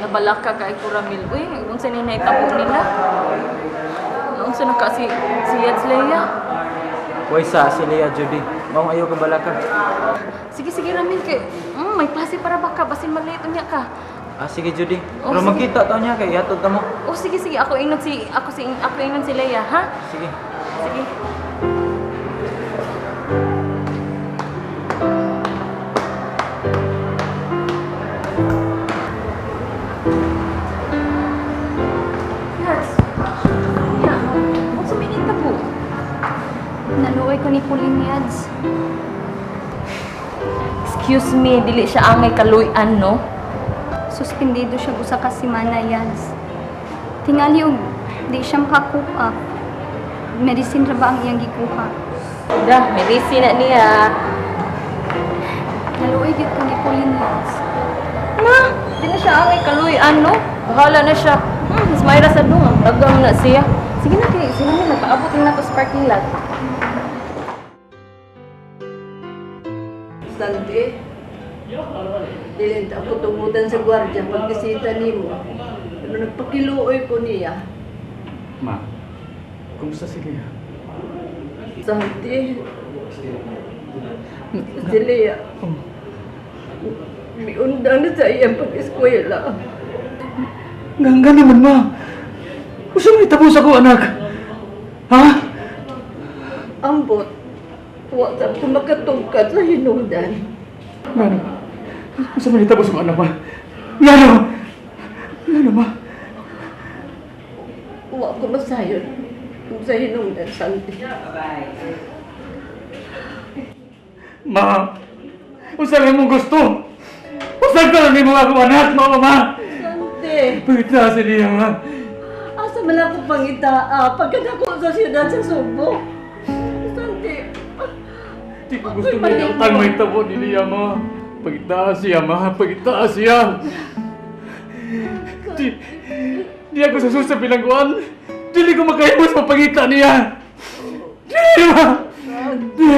Nabalaka kay ko, Ramil. Uy, unsa ni nahitabo nila? Unsa na ka si Yads Leia? Way sa si Lea, Judy. Maong ayaw ka balaka. Sige, sige, Ramil kay may klase para baka basin malate unya ka. Ah, sige, Judy. Oh, Pero sige. magkita ta niya kay ihatod ta mo. Oh, sige, sige, ako ingnon si Leia, ha? Sige. Sige. Yes. Unya, unsa may nahitabo? Naluoy ko ni Pauline, Yads. Excuse me, dili siya angay kaluy-an, no? Suspendido siya usa ka semana, Yads. Tingali og di siya maka-cope up. Medicine ra ba ang iyang gikuha? Da, medicine na niya. Naluoy gyud ko ni Pauline, Yads. Na, di na siya angay kaluy-an, no? Bahala na siya. Mas mayra sa dungan. Tagang na siya. Sige na, kay, sila na, paabot na to sa parking lot. Santi, dili ako tungutan sa gwardiya pagbisita nimo. Pero nagpakiluoy ko niya. Ma, kumusta si Lea? Santi, si Lea, miundang na sa iyang pag-eskwela. Nga naman, ma. Unsa may tapos ako, anak? Ha? Ambot, wa sa ko makatungkad sa hinungdan. Ngano? Unsa may tapos ako, anak, ma? Ngano? Ngano, ma? Wa ko masayon kung sa hinungdan, Santi. Ma, unsa lang mong gusto? Unsa ka lang nimo ako, anak, ma, ma? Santi, Pagkita si Lea, ma. Asa man ako pangitaa pagkadako sa siyudad sa Subo? Santi, Di ko gusto na ang may tabo ni Lea, ma. Pagkita siya, ma. Pagkita siya. Di ako susus sa bilangguan. Dili ko makahimos mapangita niya. Di, ma. Di.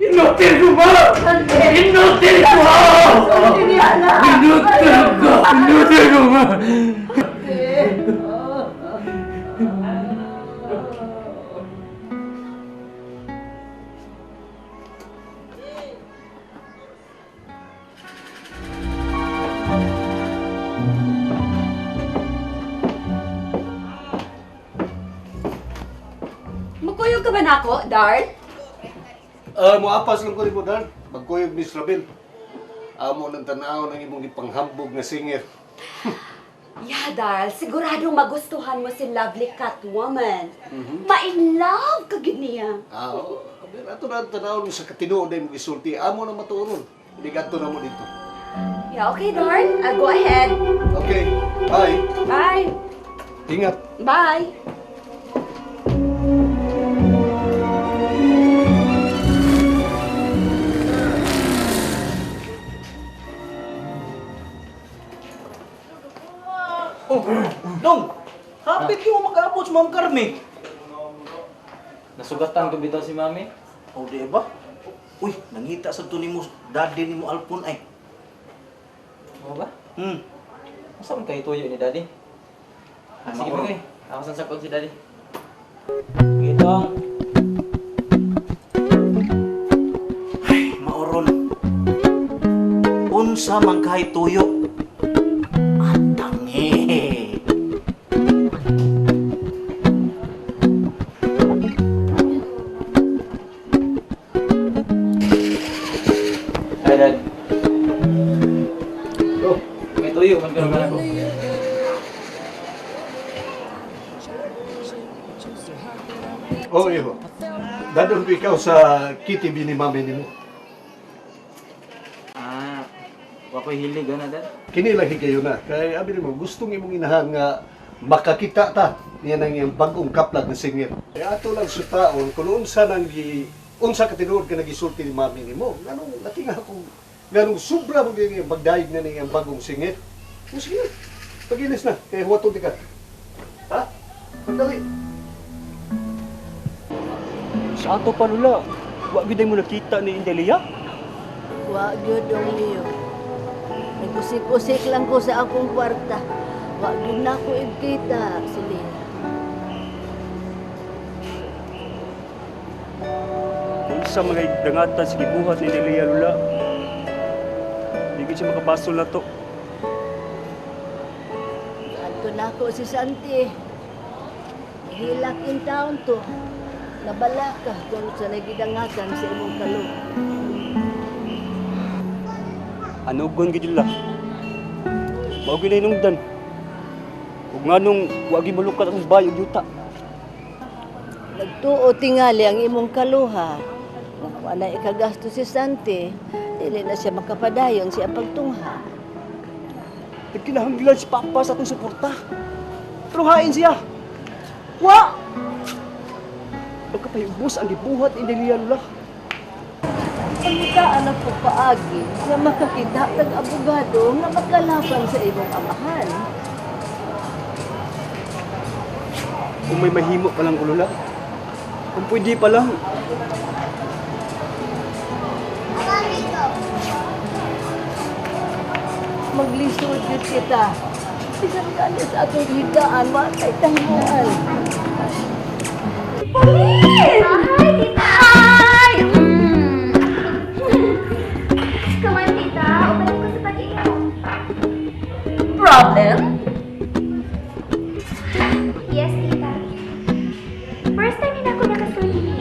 Inutil ko, ma. Inutil ko! Santi niya na! Inutil ko! Inutil ko, ma. Mukuyog ka ba nako, Darl? Ah, moapas lang ko nimo Dan. Magkuyog ni Srabel. Amo nang tanaw ng imong gipanghambog nga singer. Yeah, Darl. Siguradong magustuhan mo si lovely Catwoman. Ma-in love ka gid niya. Ah, oo. Aber ato na ang tanaw sa katinuod na imong gisulti. Amo na matuoron. Hindi kadto na mo dito. Yeah, okay, Darl. I'll go ahead. Okay. Bye. Bye. Ingat. Bye. Oh, Dong! Hapit mo makaabot si Ma'am Carme. Nasugatan ko bitaw si Mami. Oh, di ba? Uy, nangita sa to nimo daddy nimo Alpon ay. Mo ba? Hmm. Unsa man kay tuyo ni Daddy? Ah, sige Mauro. ba kay? Ako sa sakon si Daddy. Gitong. Ay, maoron. Unsa man kay tuyo? Atangi. Hi, Dad. Oh, May tuyo man karon ako. Oh, iho. Dadon ko ikaw sa KTV ni mami nimo. Ah, wa ko'y hilig ana, Dad. Kini lang higayon na. Kay abi nimo gustong imong inahan nga makakita ta niya nang iyang bagong kaplag na singer. Kay ato lang sutaon kung unsa nang gi unsa ka tinuod ka nagisulti ni mami nimo. Nganong natinga ko nganong sobra mo gyud iyang bagdayeg na iyang bagong singer. O sige, pagilis na kay huwaton di ka. Ha? Pagdali. Sa ato pa lula, wa gyud mo nakita ni Indelia? Wa gyud, Dong Leo. Nag-usik-usik lang ko sa akong kwarta. Wa gyud na ko igkita si Lea. Unsa mga dangatan sa gibuhat ni Delia, Lula. Di gid siya makabasol na to. Adto na ko si Santi. Hilak in town to. Nabalaka kung sa nagidangatan sa imong kalo. Anugon gid la. Mao gyud hinungdan. Ug nganong wa gyud malukat ang bay ug yuta. Nagtuo tingali ang imong kaluha. Wa na ikagasto si Santi, dili na siya makapadayon siya pagtungha. Nagkinahanglan si Papa sa atong suporta. Pero hain siya. Wa! Pagkapahibos ang gibuhat ni Delia, Lula. Pangitaan ako paagi nga makakita tag abogado nga makalaban sa imong amahan. Kung may mahimo pa lang ko, Lula. Kung pwede pa lang. Maglisod gyud kita. Bisan gani sa atong higaan, wa kay tahimuan. Pauline! Hi, tita! Hi! Come on, tita. Upanin ko sa pag-inom. Problem? Yes, tita. First time din ako nakasulti ni.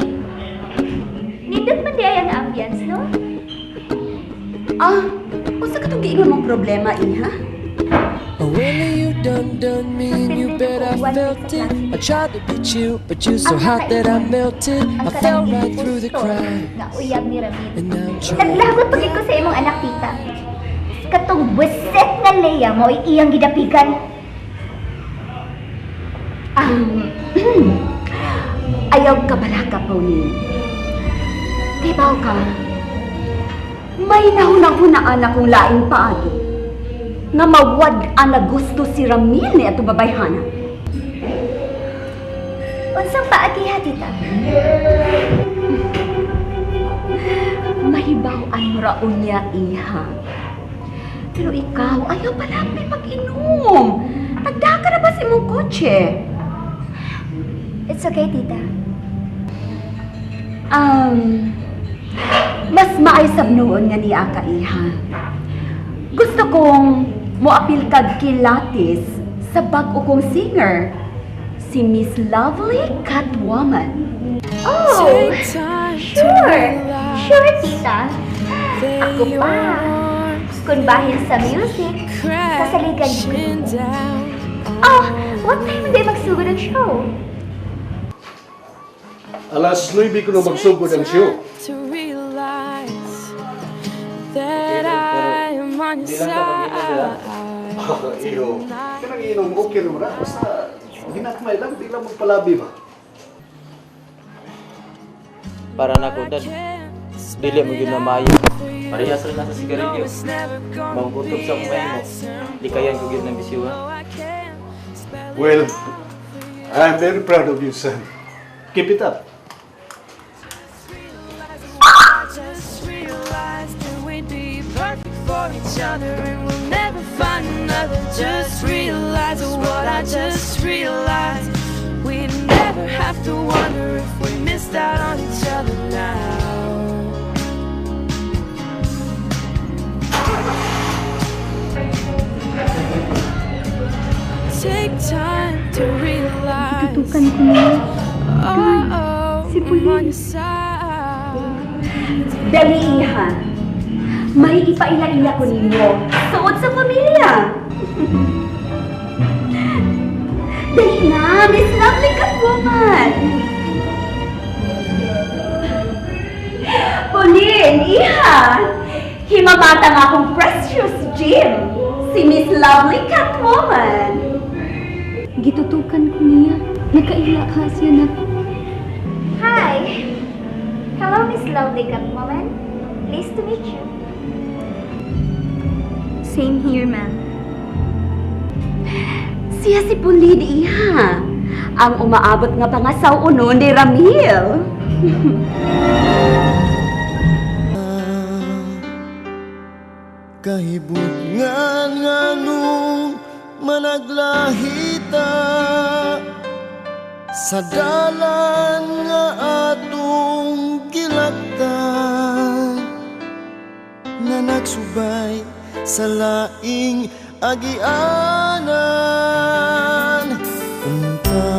Nindot man di ay ang ambience, no? Ah, unsa katong giingon mong problema, iha? Oh, well, you done done me and you bet I felt it. I tried to be chill, but you're so hot that I melted. I fell right through the cracks. Nga uyab ni Ramil. And now I'm trying. Naglagot pagid ko sa imong anak, tita. Katong buset nga Leia mo ay iyang gidapigan. Ayaw ka balaka, Pauline. Kibaw ka, may nahunang-hunaan akong laing paagi nga mawad-an na gusto si Ramil ni ato babayhana. Unsang paagi ha, tita? Mahibaw-an mo ra unya, iha. Pero ikaw, ayaw pala may pag-inom. Tagda ka na ba sa imong kotse? It's okay, tita. Mas maayos noon nga niya ka, iha. Gusto kong moapil kag kilatis sa bag-o kong singer, si Miss Lovely Catwoman. Oh, Take time to sure. realize Sure, tita. that Ako your pa. arms Kung bahin sa music, sasaligan ko. crashing down. Oh, what time di magsugod ang show? Alas 9 ko na magsugod ang show. To realize that I am on your Di lang ka mag-inom, di ba? side. Iyo. Kanang inom, okay naman na. Basta ginagmay lang, di lang magpalabi ba? Para nako, Dad. Dili mo gyud na maayo. Parehas rin na sa sigarilyo. Manggutob sa akong mahimo. Likayan ko gyud ng bisyo, ha. Well, I'm very proud of you, son. Keep it up. Just realized that we'd be perfect for each other and we'll never find another. Just realize what I just realized. We'd never have to wonder if we missed out on each other now. Take time to realize. Tutukan ko niya. Oh, Si I'm on Pauline. your side. Dali, iha. May ipaila-ila ko ninyo. Suod sa pamilya. Dali na, Miss Lovely Catwoman. Pauline, iha. Himamata nga akong precious gem. Si Miss Lovely Catwoman. Gitutukan ko niya. Nakaila ka siya na. Hi! Hello, Miss Lovely Catwoman. Pleased to meet you. Same here, ma'am. Siya si Pauline, iha. Ang umaabot nga pangasaw uno ni Ramil. Kahibutngan nganong Managlahita sa dalan nga atong gilaktan, nga nagsubay sa laing agianan. Unta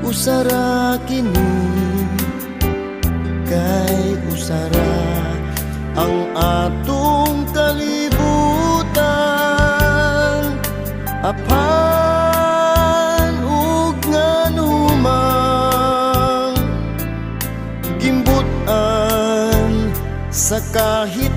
usara kini, kay usara ang atong kalibutan, apan ug nganumang gimbut-an sa kahit